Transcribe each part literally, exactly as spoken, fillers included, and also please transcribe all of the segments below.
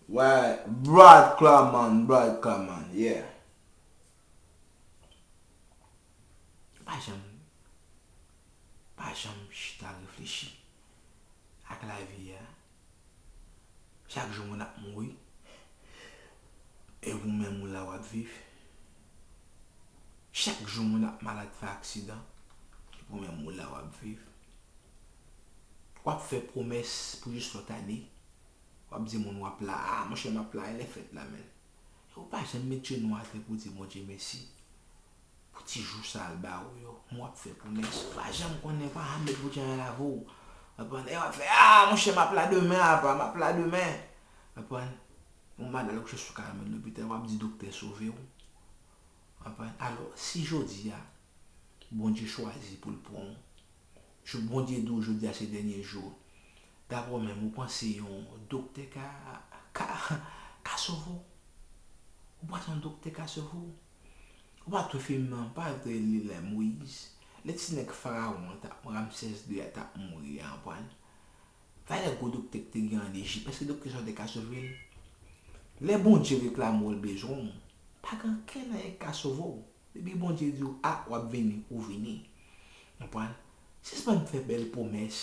Wè, Brad Claman, Brad Claman, yeah. Pa janm, pa janm chita reflechi ak lavi a. Chak jou moun ap mouri, e ou menm ou la w ap viv. Chak jou moun ap malad, fè aksidan, e ou menm ou la w ap viv. W ap fè pwomès pou jis lòt ane. W ap di moun w ap la, a, monchè, m ap la, e lè fèt la, menn. E ou pa janm met jenou atè pou di Bondye mèsi pou ti jou sa l ba ou yo. Moun w ap fè pwomès, ou pa janm konnen, pa janm met Bondye nan lavi w. Konprann? E w ap fè, a, monchè, m ap la demen, apa, m ap la demen. Konprann? Yon malad kouche sou kay, mennen lopital, w ap di doktè sove w. Konprann? Alò, si jodi a, Bondye chwazi pou l pran w, jou Bondye di w jodi a se dènye jou, dapre w menm, ou panse yon doktè ka, ka, ka sove w? Ou panse yon doktè ka sove w? Ou pa t wè fim nan, pa t wè li lè Moyiz, lè ti nèg Farawon an t ap, Ramsès de a t ap mouri a, konprann? Valè gwo doktè k te gen ann Ejip, èske doktè sa yo te ka sove l? Lè Bondye reklame w, l bezwen w, pa gen ankenn anyen k ka sove w. Depi Bondye di w, a, w ap vini, ou vini. Konprann? Sispann fè bèl pwomès.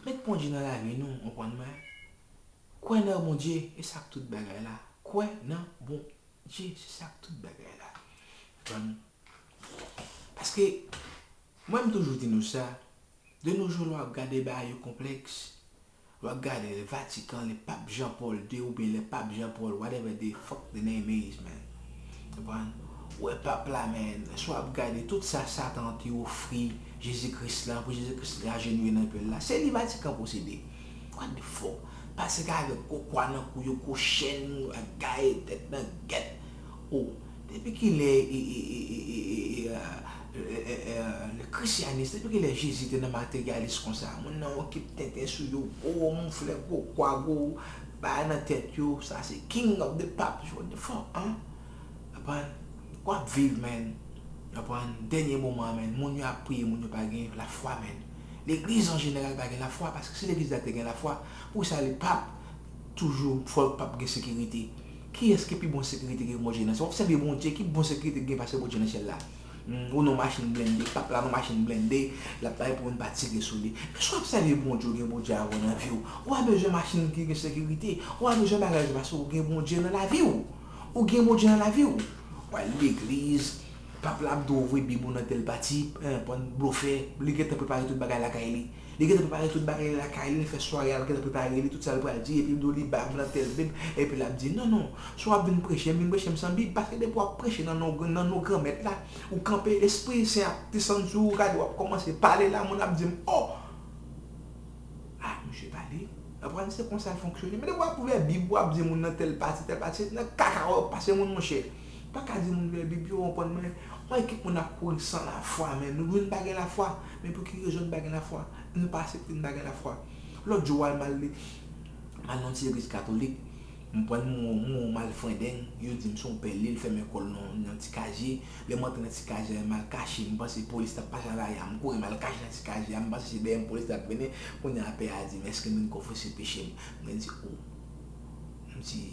Met Bondye nan lavi nou, konprann mwen? Kwè nan Bondye, e sa k tout bagay la. Kwè nan Bondye, se sa k tout bagay la. Konprann? Paske, mwen, m toujou di nou sa, de nos jours, lè w ap gade bagay yo konplèks, w ap gade le Vatican, le Pape Jean Paul deux oubyen le Pape Jean Paul, whatever the fuck the name is, man. Konprann? Ou wè pap la, man, si w ap gade tout sa Satan te ofri Jezi Kris la, pou Jezi Kris ajenouye nan pyè l la, se li Vatican posede. What the fuck? Pase ka avèk gwo kwa nan kou yo, gwo chèn, ak gaye tèt nan gèt. O, depi kilè, e, e, e, e, e, e, e, e, e, e, le christianisme, depi kilè Jezi te nan materyalis konsa? Moun nan okip tenten sou yo, gwo mouflè, gwo kwa, gwo bagay nan tèt yo, sa se king of the pape, what the fuck, hein? Konprann? W ap viv, man. Konprann? Dènye moman, man. Moun yo ap priye, moun yo pa gen lafwa, man. Legliz an jeneral pa gen lafwa, paske si legliz la te gen lafwa, poukisa le pap toujou fò pap gen sekirite? Kiyès ki pi bon sekirite ke Bondye nan syèl? W ap sèvi Bondye, ki bon sekirite ki gen pase Bondye nan syèl la? Hmm, ou nan machin blende, pap la nan machin blende, l ap bay pou moun pa tire sou li. Men si w ap sèvi Bondye, ou gen Bondye avè w nan vi w, ou pa bezwen machin ki gen sekirite, ou pa bezwen bagay yo, paske ou gen Bondye nan lavi w. Ou gen Bondye nan lavi w. W al legliz, pap la ap di w ouvri Bib ou nan tèl pati, en, bann blofè, li gentan prepare tout bagay lakay li. Li gentan prepare tout bagay lakay li, li fè sware a, li gentan prepare li, tout sa l pral di, epi l di w li ba m nan tèl Bib, epi l ap di, non, non, si w ap vin preche, m vin preche m san Bib, paske depi w ap preche nan non, nan non Granmèt la, ou kanpe, Lespri Sen ap desann sou ou, gade w ap kòmanse pale la, moun ap di m, o! Ah, misye pale. Konprann, se konsa l fonksyone. Men depi w ap ouvè Bib, w ap di moun nan tèl pati, tèl pati, se nan kaka w ap pase moun, monchè. Pa ka di moun ouvè Bib yo, konprann mwen. Yon ekip moun ap kouri san lafwa, men nou menm pa gen lafwa. Men pou ki rezon nou pa gen lafwa? Nou pa aksepte nou pa gen lafwa. Lòt jou, w al mal li, m al nan yon ti legliz katolik. M pran yon mo, mo malfrendeng, yo di m se yon pèle, l fèmen kò l nan, nan ti kazye. Lè m antre nan ti kazye a, m al kache, m panse polis t ap pase anba a, m kouri, m al kache nan ti kazye a, m panse se dèyè m polis la ap mennen. Kounye a, pè a di m, èske m vin konfese peche m? Mwen di, o. M di,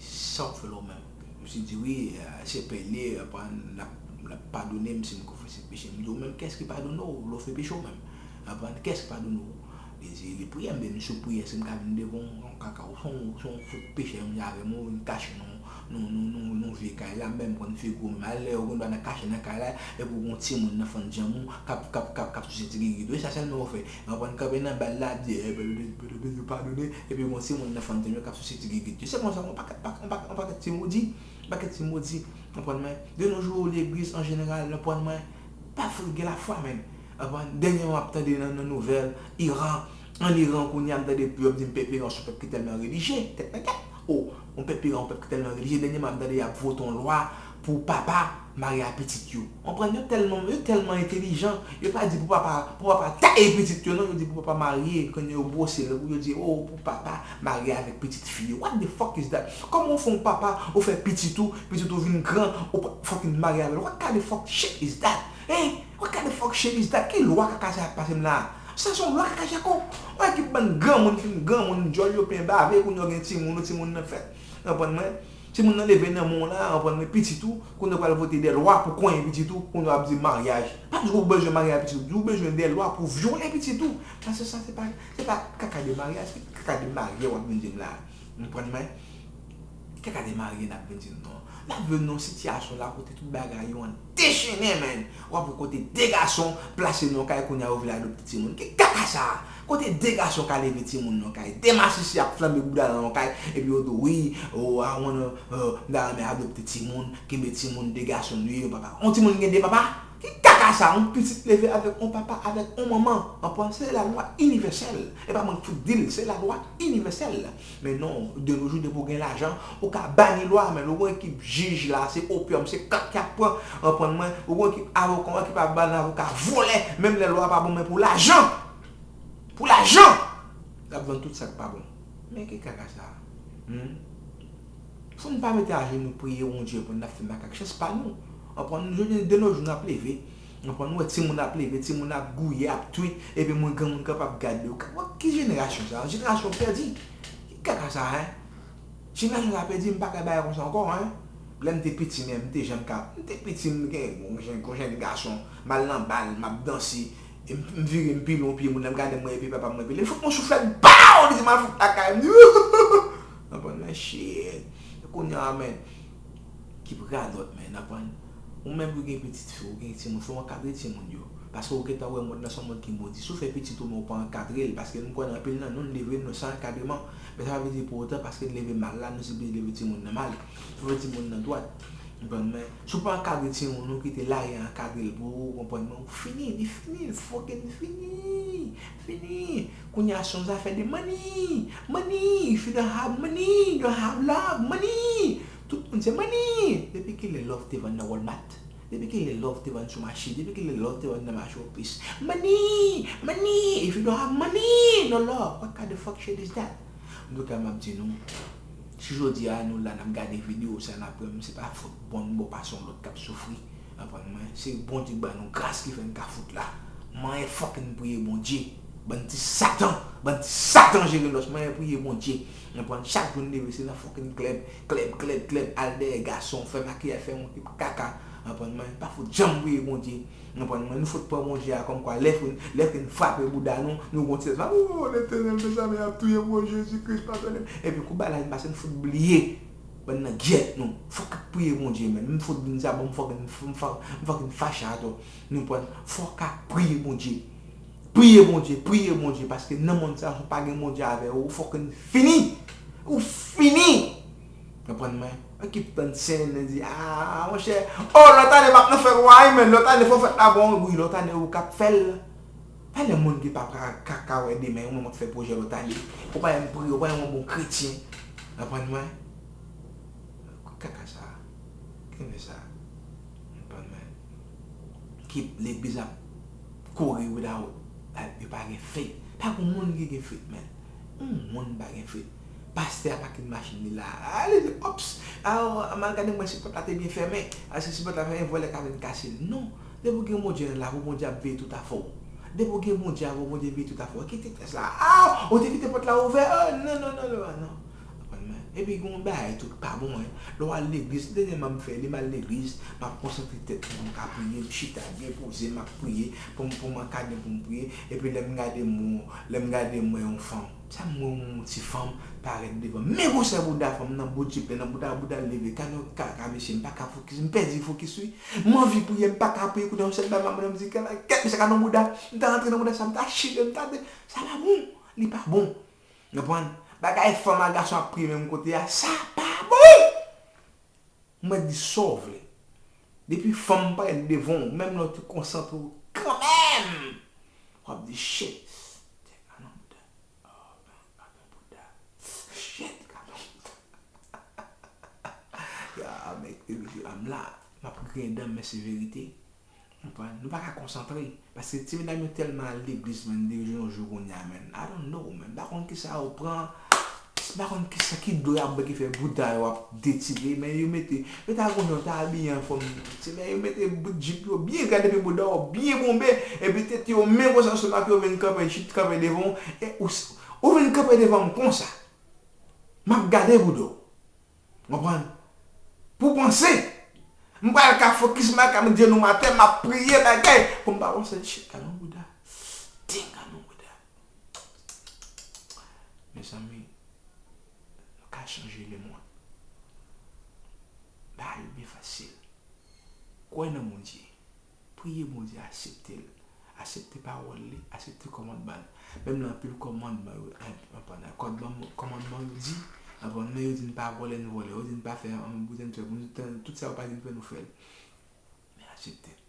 sa w ap fè la ou menm? Misye di, wi, se pèle, l ap, l ap padone m si m konfese peche m. M di, ou menm, kiyès ki padone w lè w fè peche w menm? Konprann? Kiyès ki padone w? Li di, li priye m, men m sou priyè, si m ka vin devan w, yon kaka, w se yon, w se yon fout pechè, menm jan avè m, ou vin kache nan, nan, nan, nan, nan vye kay la, m menm konn figi w, menm alè, ou gen dwa nan kache nan kay la, epi w gen yon timoun nan fann janm ou, k ap, k ap, k ap, k ap souse ti gigit ou, e sa sèlman w fè, w konprann, kanpe nan bal la, ap di, e, padone, padone, padone, epi w gen yon timoun nan fann janm ou, k ap souse ti gigit yo, se konsa, yon pakèt, pa, yon pa, yon pakèt ti modi, yon pakèt ti modi, konprann mwen, de nos jours, legliz an jeneral, konprann mwen, pa fout gen lafwa, menm. Konprann? Dènyèman, m ap tande nan, nan nouvèl, Iran, ann Iran, kounye a, m tande pou yo ap di m pèp Iran se yon pèp ki tèlman relijye, tèt nan tèt. O, yon pèp Iran, yon pèp ki tèlman relijye, dènyèman, m tande y ap vote yon lwa pou papa marye ak pitit yo. Konprann? Yo tèlman, yo tèlman entèlijan, yo pa di pou papa, pou papa taye pitit yo, non, yo di pou papa marye, kounye a yo bwose l, yo di, o, pou papa marye avèk pitit fi yo. What the fuck is that? Kòman w fè yon papa, ou fè pitit ou, pitit ou vin gran, ou pa fucking marye avè l? What kind of fuck shit is that? Hein? What kind of fuck shit is that? Ki lwa kaka sa y ap pase m la? Sa se yon lwa kaka jako. Yon ekip bann granmoun fin granmoun, djòl yo plen bave, kounye a gen timoun, timoun nan fèt. Konprann mwen? Timoun nan leve nan men w la, konprann mwen, pitit ou, kounye a pral vote de lwa pou konyen pitit ou, kounye a ap di maryaj. Pa di w bezwen marye ak pitit ou, di w bezwen de lwa pou vyole pitit ou. Paske sa se pa, se pa kaka de maryaj, se kaka de marye w ap vin di m la. Konprann mwen? Kaka de marye n ap vin di m non. N ap vin nan sitiyasyon la kote tout bagay yo an dechennen, menn. W ap wè kote de gason plase nan yon kay kounye a yo vle adopte timoun. Ki kaka sa a? Kote de gason ka leve timoun nan kay? De masisi ap flanbe bouda nan yon kay, epi yo di w, wi, oh, I wanna, uh, m ta renmen adopte timoun, kenbe timoun, de gason nou ye, yon papa. Yon timoun gen de papa? Ki kaka sa? Yon pitit leve avèk yon papa, avèk yon manman. Konprann? Se lalwa inivèsèl. E pa mwen k fout di l, se lalwa inivèsèl. Men non, de nos jours, depi w gen lajan, ou ka bani lwa, men ou gen ekip jij la, se opyòm, se kòk y ap pran, konprann mwen, ou gen ekip avoka, ou gen ekip avoka vòlè, menm lè lwa pa bon, men pou lajan, pou lajan, y ap vann tout sa k pa bon. Men ki kaka sa a? Hmm? Fò n pa mete ajenou priye Bondye pou n ap fè makak chans pa nou. Konprann? Jodi a, de nos jours, n ap leve. Konprann? Ou wè timoun ap leve, timoun ap gouye, ap tweet, epi moun granmoun kanpe ap gade yo. Wè ki jenerasyon sa? Jenerasyon pèdi. Ki kaka sa, en? Jenerasyon sa pèdi, m pa ka bay konsa ankò, en. Lè m te piti, men m te janm ka. M te piti, m gen yon jèn, yon jèn gason, m al nan bal, m ap danse, e m, m vire, m pile yon pye, moun nan gade mwen, epi papa mwen pile. Li fout mwen souflèt, baw! Li di m al fout lakay, m di, konprann, men shit. Kounye a, men, ki radòt, men, konprann? Ou menm ki gen pitit fi, ou gen timoun, fò w ankadre timoun yo. Paske ou gentan wè mond nan se yon mond ki modi. Si w fè pitit ou, men ou pa ankadre l, paske m kwè nan anpil nan nou, n leve nou san ankadreman. Men sa pa vle di pou otan, paske n leve mal la, nou sipoze leve timoun nan mal. Fò w fè timoun nan dwat. Konprann mwen? Si w pa ankadre timoun ou, kite lari a ankadre l pou ou, konprann mwen? Ou fini, li fini, li fucking fini. Fini. Kounye a se yon zafè de money. Money. If you don't have money, you don't have love. Money. Tout moun se money. Depi kilè love te vann nan Walmart? Depi kilè love te vann sou mache? Depi kilè love te vann nan mache opis? Money! Money! If you don't have money, no love. What kind of fuck shit is that? Antouka, m ap di nou, si jodi a nou la, n ap gade videyo sa, n ap wè m, se pa fòt bon bò pase yon lòt k ap soufri. Konprann mwen? Se Bondye k ba nou gras ki fè n ka fout la. Mwen fucking priye Bondye. Bann ti satan, bann ti satan jere lòs. Mwen priye Bondye. Konprann? Chak jou n leve, se nan fucking klèb, klèb, klèb, klèb, al dèyè gason, fè makiyaj, fè yon ekip kaka. Konprann mwen? Pa fout janm priye Bondye. Konprann mwen? Nou fout pran Bondye a kòmkwa lè fin, lè fin frape bouda nou, nou gon ti lèz, oh, Letènèl, mezanmi, ap touye m, oh, Jezi Kris, padone m. Epi kou bagay la fin pase, nou fout bliye. Bann nan gyèt nou. Fòk ak priye Bondye, men. M fout vin sa, bon, m fòk, m fòk, m fòk fache atò. Nou konprann? Fòk ak priye Bondye. Priye Bondye, priye Bondye, paske nan mond sa, si w pa gen Bondye avè w, ou fucking fini. Ou fini. Konprann mwen? Ekip tann sen nan di, ah, monchè, oh, lòt ane m ap nan fèt, wa, men lòt ane fò fèt la bon, wi, lòt ane ou k ap fè l. Pa gen moun ki pa ka, ka, ka wè demen, ou menm w ap fè pwojè lòt ane. Ou pa janm priye, ou pa janm yon bon kretyen. Konprann mwen? Kaka sa. Kenbe sa. Konprann mwen? Ki legliz ap kouri without, like, yo pa gen faith. Pa gen moun ki gen faith, man. Yon moun pa gen faith. Pastè a pake machin li la. A, li di, ops, a, m al gade mwen si pòt la te byen fèmen. A, si, si pòt la fèmen, vòlè ka vin kase l. Non. Depi w gen Bondye nan lavi w, Bondye ap veye tout afè w. Depi w gen Bondye avè w, Bondye veye tout afè w. Kite tès la. A, ou te kite pòt la ouvè? A, non, non, non, non, non. Konprann mwen? Epi gen yon bagay tou ki pa bon, en. Lè w al legliz, dènyèman m fè li, m al legliz, m ap konsantre tèt mwen, m ka priye, m chita byen poze, m ap priye, pou m, pou m ankadre, pou m priye. Epi lè m gade m, lè m gade m wè yon fanm. Sa m wè yon ti fanm parèt devan m. Men gwosè bouda fanm nan, bout jip li nan bouda, bouda leve, ka nan kaka mesye, m pa ka fokis, m pèdi fokis wi. M anvi priye, m pa ka priye, kounye a yon sèl bagay m ap mande, m di, kèt mesye ka nan bouda, m ta rantre nan bouda sa, m ta chire, m ta de, sa pa bon, li pa bon. Konprann? Bagay fanm ak gason ap priye menm kote a, sa pa bon! Mwen di sa w vle. Depi fanm parèt devan w, menm lè w te konsantre w kanmenm, w ap di, shit, tèt ka nan bouda. Oh, man, ka nan bouda. Shit, ka nan bouda. Ya, men, e, e, m la, m ap griyen dan m, men se verite. Konprann? Nou pa ka konsantre. Paske ti medam yo tèlman al legliz, man, de jou an jou kounye a, man. I don't know, man. M pa konn kisa yo pran. M pa konn kisa ki dlo y ap bwè ki fè bouda yo ap detire, men yo mete, yo ta gon jan, yo ta abiye anfòm, se men yo mete bout jip yo byen gad epi bouda yo byen bonbe, epi tèt yo men konsa sou mak yo vin kanpe, jip kanpe devan w, e ou, ou vin kanpe devan m konsa. M ap gade bouda w. Konprann? Pou panse. M pral ka fokis, m pral ka met jenou m atè, m ap priye bagay. Pou m pa panse, shit, gade yon bouda. Ding, gade yon bouda. Mezanmi, nou ka chanje lemonn. Bagay yo byen fasil. Kwè nan Bondye. Priye Bondye, aksepte l. Aksepte pawòl li, aksepte kòmandman l. Menm lè anpil kòmandman yo, eh, anpil kòmandman, kòmandman yo di, anpil men yo di n pa vòlè, n vòlè. Yo di n pa fè, an, bouzwen n fè, pou nou, tout sa yo pa di n fè, nou fè l. Men aksepte l.